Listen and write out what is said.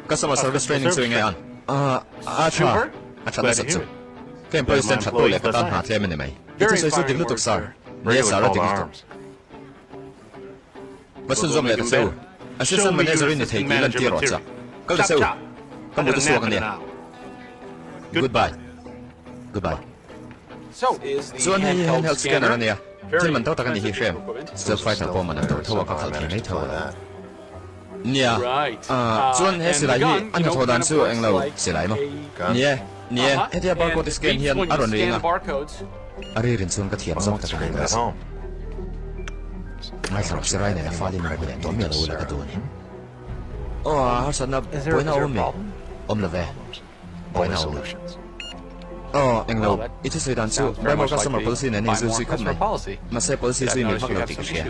Customer service training chu enge an? A tha, a that nasat chu. Ka employees ten that pawh leh ka tan hna tlem a ni mai. I thusawi chu dik lutuk sir. Ni e sir, a dik lutuk. Va chhunzawm leh ta che u. Assistant manager in ni thei tih lantir rawh chak. Kal ta che u. Ka mut a chhuak a nia. Goodbye. Goodbye. Chuan hei hi handheld scanner a nia. Thil man to tak a ni hi hrem. Stealth fighter pawh man a to tho a ka khalh thei mai tho a lo. Nia. Chuan he silai hi a hnathawh dan chu englo silai maw? Ni e. Ni e. Hetia barcode i scan hian a rawn ring a. A ri rin chuan ka thiam zawk tak a ni Grace. Ngaithla rawh Sirai nen a fal in rawn leh tawh miah lo ula ka duh a ni. Aw a harsatna buaina a awm mi? Awm lo ve. Buaina a awm lo. Aw englo i thusawi dan chu Buy More Customer Policy nen a inzui zui khawp mai. Mahse policy zui mil vak lo tih ka hria.